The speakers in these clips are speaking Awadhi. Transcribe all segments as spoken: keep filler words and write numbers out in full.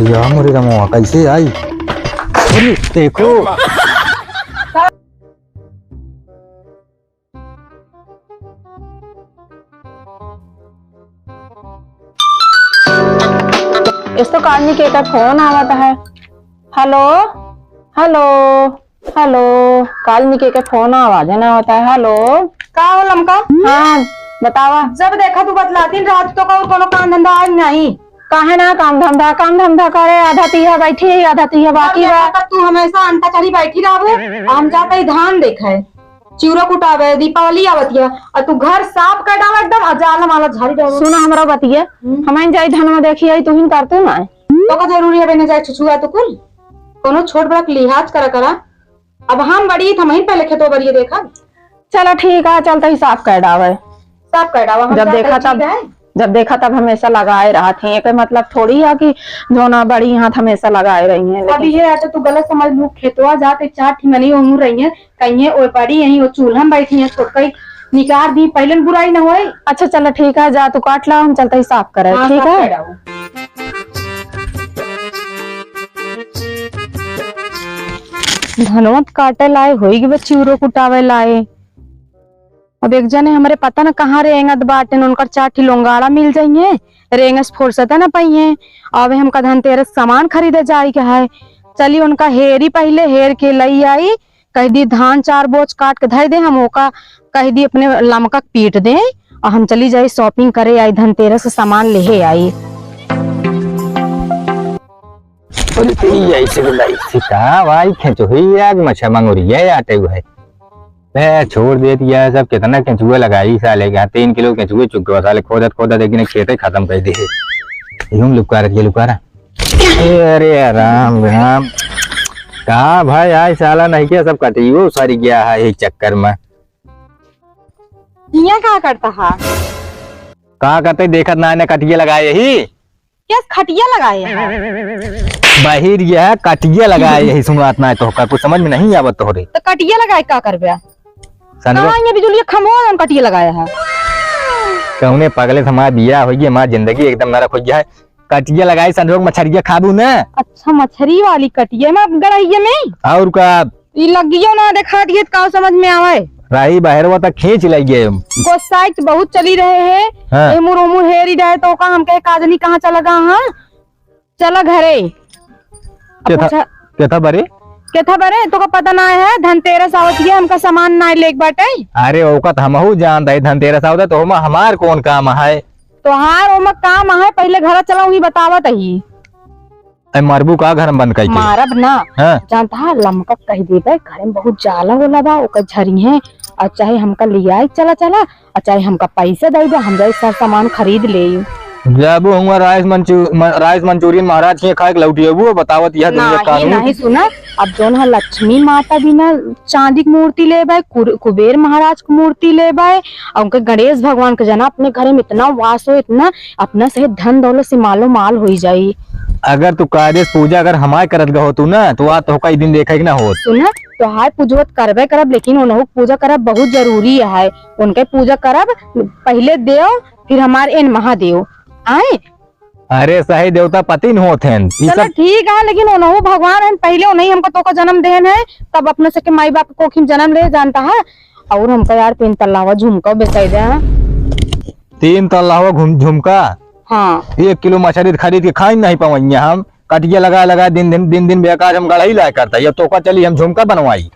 या मोरे रमवा, कैसे आई? अरे, देखो। इस तो काल निके का फोन आवत है। हेलो, हेलो, हेलो, काल निके का फोन आवाज ना आवत है। हेलो। का हो लमका? हाँ, बतावा। जब देखा तू बतलातीन रहत, तो का और कोनो काम धंधा आज नहीं? काहे ना काम धंधा, काम धंधा करे, आधा तीहा बैठी है, आधा तीहा बाकी बा। तब तू हमेशा अंटा चढ़ी बैठी रहबू, हम जाते ही धान देखे। चिउरा कुटावे, दीपावली आवत है, और तू घर साफ कर डावा एकदम, और जाला माला झाड़ी डावा। सुना हमरा बतिया, हम्म। हमाइन जाई धनवा देखी आई, तू ही कर तू ना। तो का जरूरी है बने जाए छुछुआ तो कुल? कोनो छोट बड़ा के लिहाज करा करा। अब हम बड़ी, हम ही पहले खेतवा बरिए देखा। चला ठीक है, चलते ही साफ कर डावे। साफ कर डावा, हम जब जाते देखा ही तब, ठीक है। जब देखा तब हमेशा लगाए रहत हैं। एकर मतलब थोड़ी है कि जौना बड़ी हाथ हमेशा लगाए रही हैं, अब लेकिन ये है तो तू गलत समझ लू, खेतवा जाते चार ठी मनी ओमू रही हैं, कहिए ओए बड़ी यहीं, वो चूल्हा में बैठी हैं, छोटका ही निकार दी, पहले न बुराई न होए। अच्छा चला ठीक है, जा तू काट ला, हम चलते ही साफ करे, हाँ, ठीक साफ है? कर डावा। धनवा त काटे लाए, होई गए चिउरो कुटावे लाए। अब एक जने हमरे पता न कहाँ रेंगत बाटेन, उनकर चार ठी लोंगाड़ा मिल जाइए, रेंगस फुर्सत न पाइए। अब हमका धनतेरस सामान खरीदे जाए के है, चली उनका हेरी पहले, हेर के लई आई, कह दी धान चार बोझ काट के धर दे, हम ओका कह दी अपने लमका के पीट दे, और हम चली जाई shopping करे आई, धनतेरस के सामान लेहे आई। अरे, तो ये ऐसे बोला, इससे का भाई खेचो ही आज मछा मंगुरिया आटे हुआ है। बे, छोड़ दे दिया सब, कितना केंचुआ लगाई साले के, यहाँ तीन किलो केंचुए चुक गवा साले, खोदत खोदत एक दिन खेते खत्म कर दे। यूं लुकारा, ये लुकारा। ए, अरे राम, राम। का भाई, आज साला नहीं किया, सब कटियो सर गया है एक चक्कर में। हियाँ का करता है? का करते, देखत ना, ने कटिया लगाए यही। क्या खटिया लगाए है? बहिर यह कटिया लगाए यही, सुनात ना तोहका, कुछ समझ में नहीं आवत तोहरे। तो कटिया लगाए का करबे? संजोग कहाँ ये बिजुलिया खंभवा जौन कटिया लगाए है? कौने पगले से हमार बियाह होइए, हमार जिंदगी एकदम नरक हो गया है। कटिया लगाए संजोग मछरिया खाबू ना। अच्छा, मछरी वाली कटिया में, अब गड़हिया में? और का? ई लगियो ना देखा दिए, त का समझ में आवे? राही बहरवा तक खींच लइगे। गोसाई त बहुत चली रहे हैं। हाँ। एमुर ओमुर हेरी रहे तो का हम कहे काजनी कहाँ चला गा, हाँ? चला घरे। अब केथा, पूछा, केथा बरे? केथा बरे? तोका पता ना है, धनतेरस आवत है, हमका सामान ना लेके बाटे। अरे ओका त हमहू जानत है, धनतेरस आवत है, तो ओमा हमार कौन काम है? तोहार ओमा काम है, पहले घरा चला, वही बतावत ही। ए, मरबू का घर में बंद कइके? मारब ना। हाँ। जानता है, लमका कह देबे, घर में बहुत जाला होला बा, ओकर झरी है, और चाहे हमका लियाई चला चला, और चाहे हमका पैसा दे दे, हम जाई सर सामान खरीद ले। जाबू हुआ rice मंचू-, म-, rice मंचूरियन महाराज के खाए के लौटी अबू, बतावत यह दुनिया नहीं, कानून। नहीं सुना, अब जौन है लक्ष्मी माता भी ना चांदी की मूर्ति लेबे, कुर-, कुबेर महाराज की मूर्ति लेबे, और उनके गणेश भगवान के जना अपने घर में इतना वास हो, इतना अपना सहित धन दौलत से मालो माल होई जाई। अगर तू कायदे से पूजा अगर हमार करत गहो तू ना, तो आज तोहका ई दिन देखे के ना होत। सुना, तोहार पूजवत करबे करब, लेकिन उनहु के पूजा करब बहुत जरूरी है। उनके पूजा करब, पहले देव, फिर हमार एन महादेव। आए? अरे सही देवता पति न होत हैं। ई चलो सब ठीक है, लेकिन उनहु भगवान हैं, पहले उन्हीं हमको तोका जन्म देन है, तब अपने सके माई बाप के कोखी में जन्म ले जानता है। और हमका यार तीन तल्लावा झुमका बेसाई दे। तीन तल्लावा घुम-, झुमका? हाँ। एक किलो मछरी खरीद के खाई नहीं पावइया हम। कटिया लगा लगा दिन, दिन, दिन, दिन बेकार हम गढ़ई लाए करता। ये तोका चली हम झुमका बनवाई।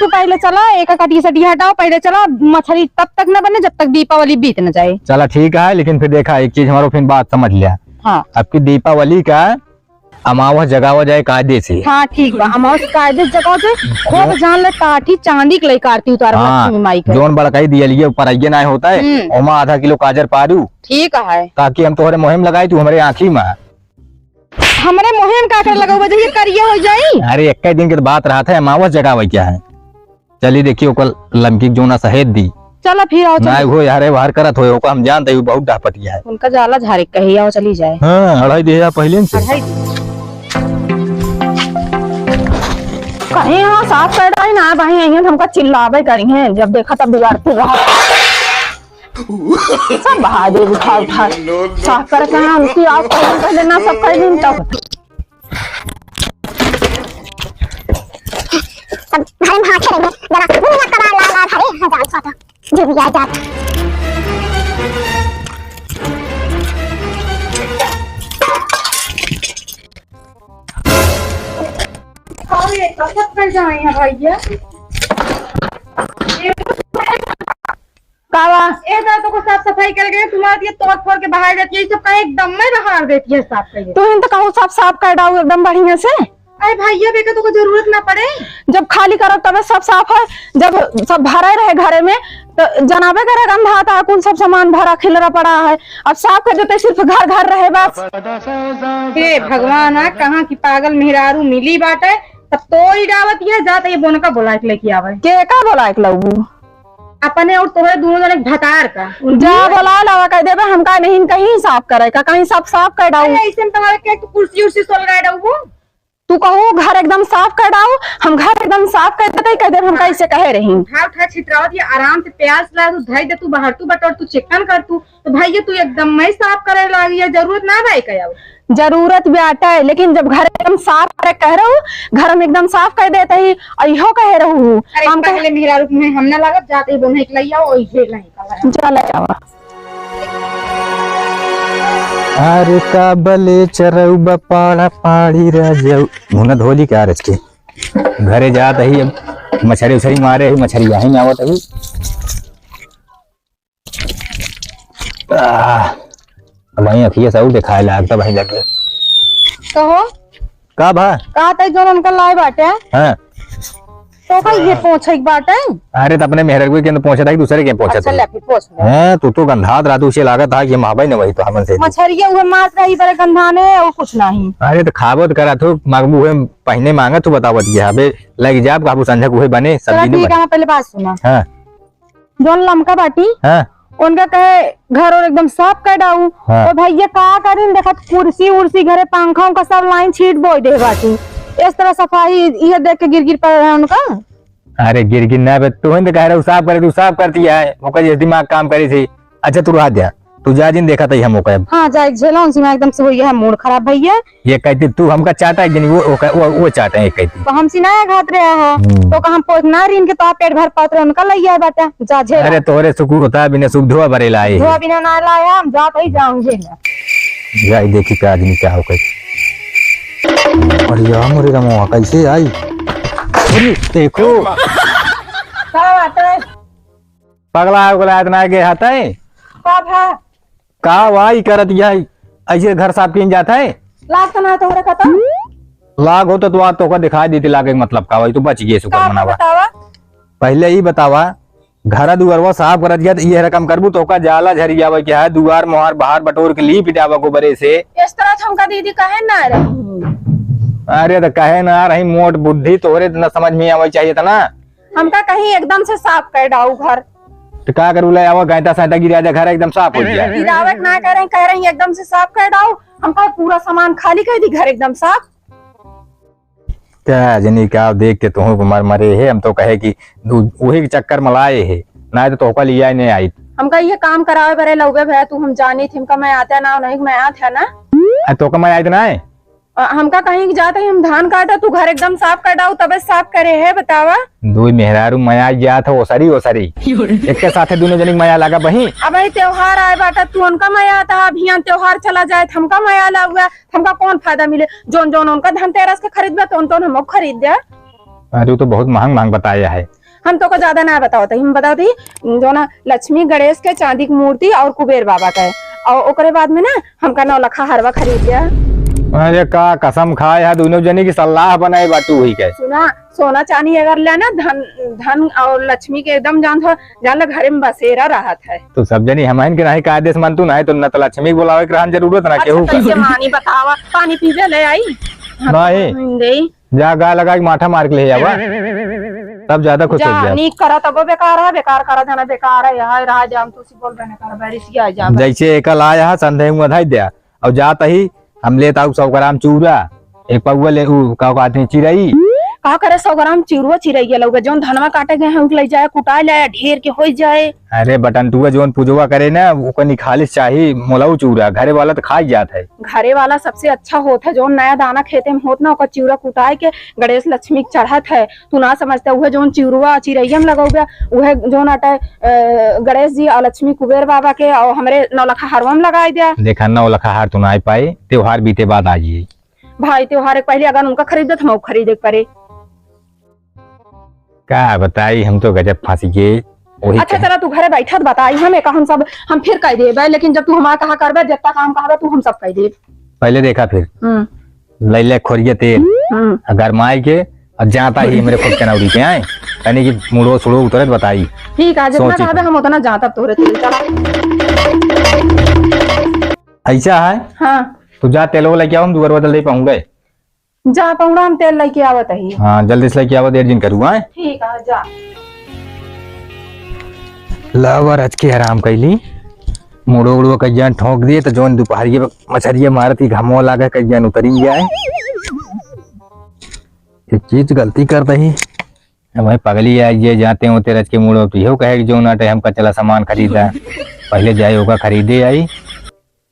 तू पहले चला, एक कटिया सटिया हटाओ, पहले चला, मछरी तब तक न बने जब तक दीपावली बीत न जाए। चला ठीक है, लेकिन फिर देखा एक चीज हमारो फिर बात समझ लिया। हाँ। अब की दीपावली का अमावस जगावा जाए कायदे से। हाँ, ठीक बा, अमावस कायदे से जगावा जाए। खूब जान ले काठी चांदी के लइका आरती उतार हाँ, लक्ष्मी माई के। जौन बड़काई दियलिए ऊपर आइए ना होता है, हम्म। ओमा आधा किलो काजर पारू। ठीक है। ताकि हम तोहरे मुँहे में लगाई, तू हमरे आँखी में। हमरे मुँहे में का करे लगावा, जइसे करिया हो जाई। अरे, एक दिन के तो बात रहत है, अमावस जगावे क्या है? चली देखी ओकर लमकी के जोना सहेद दी। चला फिर आओ, चला। नाय हो यार, बाहर करत होए, ओका हम जानते ही बहुत डाहपटिया है। उनका जाला झारे कही आओ, चली जाए। हाँ, अढ़ाई दे या पहले से। अढ़ाई दे। कहीं यहाँ साफ कर डाली ना, भाई, यहीं हमका चिल्लावे करी हैं, जब देखा तब बिगाड़ते रहा। सब बहादुर उठा उठा साफ करे के यहाँ उनकी आओ, पहले पहले ना सब कर ली तब। तब घर में हाथे रहे, जरा मुंह ना कबाड़ ला ला भरे, हाँ, जान सोता। जो भी आ जाता। अरे, गजब कर जाए हैं भैया। का बा? ए दादा, तो को साफ सफाई कर गए, तुम्हारे ये तोड़ फोड़ के बाहर देती है, ये सब का एकदम में बाहर देती है साफ करके। तू ही तो कहू साफ साफ कर डाऊ एकदम बढ़िया से। अरे भैया, बेका तो को जरूरत ना पड़े। जब खाली करब तबे सब साफ है, जब सब भरे रहे घरे में तो जनाबे करे गंधाता है, कुल सब सामान भरा खिलरा पड़ा है। अब साफ कर देते, सिर्फ घर घर रहे बस। हे भगवान, आ कहाँ की पागल मेहरारू मिली बाटे, तब तोड़ी डावत है, जात ये बोन का बोला के लेके आवे। के का बोला के लऊ? अपने और तोहरे दोनों जने के भतार का। जा बोला लावा, कह देबे हमका नहीं कहीं साफ करे का, कहीं सब साफ कर डाऊ। अरे ऐसे में तुम्हारे के तू कुर्सी उर्सी सोलगाए डाऊ वो। तू कहू घर एकदम साफ कर डाऊ, हम घर एकदम साफ कर देते, कह देबे हमका ऐसे कहे रही। उठा उठा छितरावत ये आराम से प्यास ला तू धई दे, तू बाहर तू बटोर तू चिकन कर तू, तो भाई ये तू एकदम मैं साफ करे लागी है, जरूरत ना भाई कहे। जरूरत बाटे, लेकिन जब घर एकदम साफ करे कह रहू, घर हम एकदम साफ कर देते ही, और इहो कहे रहू। अरे हम कहे पहले मेहरारू में हम ना लागत, जाते ही बोने के लइया, ओही के लइया। चल आवा। अरे का बले चरऊ बा पाड़ा पाड़ी रह जाऊ। मुना धोली का रच के घरे जात ही, अब मछरी उछरी मारे ही, मछरी यहीं में आवत ही। आह, अब वहीं अखिया से और देखाए लाग, तब वहीं लगे। कहो। का भा? का तई जोन उनका लाए बाटे? हाँ। तो का ये पोछे के बाटे? अरे, तो अपने मेहररुए के तो पोछत है कि दूसरे के पोछत अच्छा, है? ले, फिर पोछ ले। हैं, तू तो गंधात रहा, तू उसे लागत है कि हम आवे न वही तो हमन से। मछरिया उहे मास रही बरे गंधाने, और कुछ नहीं। अरे, तो खाबो तो करा, तू मांगबू हुए, पहिने मांगा, तू बतावत ये, अबे, लग जाब, काबू संझक उहे बने, चला, सब्जी नहीं ठीक है, बने। मैं पहले बात सुना। हाँ। जौन लमका बाटी, हाँ। उनका कहे घर और एकदम साफ कर डाऊ। हाँ। और भैया का करीन, देखत कुर्सी उर्सी घरे पंखा उनका सब लाइन छीट बोई दे बाटी। इस तरह सफाई ये देख के गिर गिर पड़ रहा उनका। अरे गिर गिर ना बे, तू ही तो कह रहे साफ करे, तू साफ करती है, ओकर ये दिमाग काम करी थी। अच्छा तू रहा दे, तू जा जिन देखा तई हम ओकर। हाँ, जा एक झेला उनसे मैं एकदम से हो गया है मूड खराब भैया। ये कहती तू हमका चाटा है, जिन वो, वो, वो, वो चाटा है, ये कहती। तो हमसे नया घात रहा है, हम्म। तो का हम पोत ना रीन के तो आप पेट भर पात रहे, उनका लइया है बाटा, जा झेला। अरे तोहरे सुख होता बिना सुख धोआ बरे लाए है। धोआ बिना ना लाए हम, जा तई जाऊं झेला। जाई देखी का आदमी क्या हो कही। अरे यार मोरे रमवा कैसे आई? अरे देखो। का बात है? पगला उगला इतना आगे हाथ है? का भा? का वाई करत यही? ऐसे घर साफ किन जात है? लाग तो ना तोहरे कतौ? लाग हो तो तू आज तोका दिखाई देती लागे के मतलब का भाई, तू बच गए शुक्र का मनावा। बतावा? पहले ही बतावा, घर दुआरवा साफ करत गया तो ये रकम करबू तोका जाला झरी जावे के है, दुआर मोहार बाहर बटोर के लीप जावा गोबरे से। इस तरह हमका दीदी कहे ना रही। अरे तो कहे ना रही, मोट बुद्धि तोहरे न समझ में आवे चाहिए था ना। हमका कहीं एकदम से साफ कर डाऊ घर। तो का करू, ले आवा गैंता सैंता गिरा दे, घर एकदम साफ हो गया। गिरावट ना करें, कह रही एकदम से साफ कर डाऊ। हमका पूरा सामान खाली कर दी, घर एकदम साफ। का जनी का देख के तुहूँ को मर मरे है, हम तो कहे कि दू-, वही के चक्कर में लाए है, ना तो तोहका लिया ही नहीं आई। हमका ये काम करावे बरे लौबे भैया, तू हम जानी थी, हमका मैं आता ना, नहीं मैं आत है ना। आ, तोहका मैं आइत ना है? अ, हमका कहीं जात है, हम धान काटा, तू घर एकदम साफ कर डाऊ, तबे साफ करे है, बतावा। दुई मेहरारू मया जात है, ओसरी, ओसरी। एक के साथे दुनो जनी के मया लागा बही। अब ये त्योहार आए बाटा, तू उनका मया आता, अभियान त्योहार चला जाए, त हमका मया लागा, त हमका कौन फायदा मिले? जौन, जौन उनका धनतेरस के खरीद बा, तौन, तौन हमको खरीद दे। अरे, वो तो बहुत महंग, महंग बताया है। हम तोका ज्यादा ना बतावत ही, हम बतावत ही, जो ना लक्ष्मी गणेश के चांदी की मूर्ति और कुबेर बाबा का है, और ओकरे बाद में ना हमका नौलखा हरवा खरीद लिया। अरे का कसम खाए है, दोनों जने की सलाह बनाए बाटू हुई के। सुना, सोना चांदी अगर लेना, धन, धन और लक्ष्मी के एकदम जान थो, जान ला घरे में बसेरा रहत है। तो सब जनी हमाइन के नाही का आदेश मानतू, नाही तो न तो लक्ष्मी के बुलावे के रहन जरूरत ना अच्छा, केहू का। कैसे मानी बतावा, पानी पीवे ले आई? नहीं। हम दे। जा गाय लगा के माठा मार के ले आवा। तब ज्यादा खुश हो जा, जाए। नीक करा तबो बेकार है, बेकार करा जाना बेकार है, यहाँ रहा जाम, तू सी बोल बने कर, बारिश किया जाम। जैसे एकल आया है, संदेह में धाई दिया, और जात ही हम लेत आऊ सौ ग्राम चूरा, एक पौवा ले, ऊ, का कहते हैं, चिरई, का करे, सौ ग्राम चिउरवा चिरैया लउबे, जौन धनवा काटे गए हैं, उनके लइ जाए, कुटाए लाए, ढेर के होइ जाए। अरे बटंटुआ जौन पूजवा करे ना, ओकर निखालिस चाही मोलऊ चिउरा, घरे वाला त खाइ जात है। घरे वाला सबसे अच्छा होत है, जौन नया दाना खेते में होत ना, ओकर चिउरा कुटाए के गणेश लक्ष्मी के चढ़त है। तू ना समझते, उहे जौन चिउरवा चिरैया में लगउबे, उहे जौन अटे, अ, गणेश जी और लक्ष्मी कुबेर बाबा के और हमरे नौलखा हरवा में लगाइ द्या। देखा, नौलखा हार तू ना आइ पाए, त्योहार बीते बाद आ जाइए। भाई, त्योहार के पहले अगर उनका खरीदे त हमहू खरीदे के परे। का बताई, हम तो गजब फंस गए। वही अच्छा, कहे। चला, तू घरे बैठा त बताई, हम एका हम सब, हम फिर कह देबे, लेकिन जब तू हमार कहा करबे, जितना काम कहबे, तू हम सब कह देब। पहले देखा फिर। हम्म। लैले खोरिया तेल, हम्म। आ गरमाई के, अब जाता ही हमरे खूब चनौरी पे आए, तनी कि मुड़ो सुड़ो उतरे त बताई। ठीक है, जितना सोची कहबे, हम उतना जाता तोहरे तेल चला। ऐसा है? हाँ। तू जा, तेल वो लेके आओ, हम दुगरवा जल्दी पहुँच गए। जा पहुड़ा, हम तेल लेके आवत ही। हाँ, जल्दी से लेके आवत, देर जिन करू, आए। ठीक है, जा। लावा रच के आराम कैली, मुड़ो उड़ो कज्जान ठोंक दिए, तो जौन दुपहरिया पे मछरिया मारत ही, घमवा लागे, कज्जान उतरी जाए। एक चीज गलती कर दही, अब भाई पगली आ, ये जाते होते रच के मुड़ो, तो इहो कहे कि जौन आटे हमका चला सामान खरीदा, पहले जाए ओका खरीदे आई।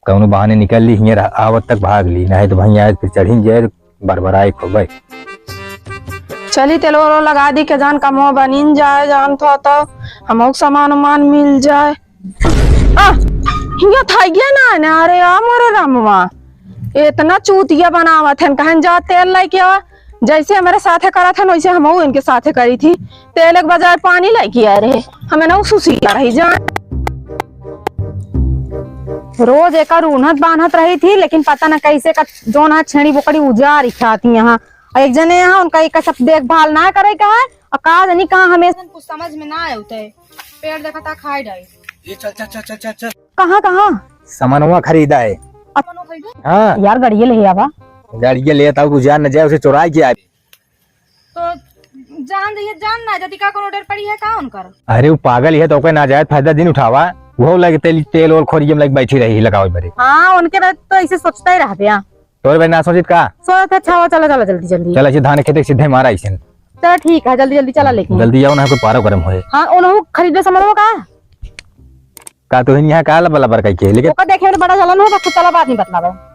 कौनो बहाने निकल ली, हियाँ रह-, आवत तक भाग ली, नहीं तो वहीं आए फिर चढ़ी जाए, बरबराए खूबे। चली तेल ओलो लगा दी के जान कमो बनिन जाए, जान तो, तो हमहू के सामान उमान मिल जाए। आ, हियाँ था गया ना, ना, अरे आ मोरे रामवा, इतना चूतिया बनावत हन, कहन जा तेल लेके आवा। जैसे हमरे साथे करत हन, वैसे हमहू इनके साथे करी थी। तेल के बजाय पानी लेके आए रहे, हमें ना सुसिया रही जान। रोज एकर उन्हत बान्हत रही थी, लेकिन पता ना कैसे का जौन है छेड़ी बोकड़ी उजारी खाती यहाँ। और एक जने यहाँ उनका एक सब देखभाल ना करे का है, और का जानी कहाँ हमेशा कुछ समझ में ना आए होते। पेड़ देखा था खाए डाई। ये चल, चल, चल, चल, चल, चल। कहाँ, कहाँ? सामानवा खरीदा है। अब हाँ। यार, गाड़िए ले आवा। गाड़िए ले आता, तू जान न जाए, उसे चुराए के आए। तो जान दे, जान ना जदी का कोनो डर पड़ी है का उनकर? अरे, वो पागल है, तो ओके ना जाए, फायदा दिन उठावा। वो लगे तेल, तेल और खोरियम लगे बैठी रही, लगावे बरे। हाँ, उनके बाद तो ऐसे सोचता ही रहते हैं। तोरे भाई ना सोचित का? सोचत है, अच्छा हुआ, चला, चला, जल्दी, जल्दी। चला, ऐसे धान खेते के सीधे मारा ऐसे। चल, ठीक है, जल्दी, जल्दी चला लेकिन। जल्दी जाओ ना, कोई पारो गरम होए। हाँ, उनहु खरीदे सामान का? का तो हिन यहाँ का लबर लबर कइके, लेकिन ओकर देखे में बड़ा जलन हो, बस चला बाद में बतलावे।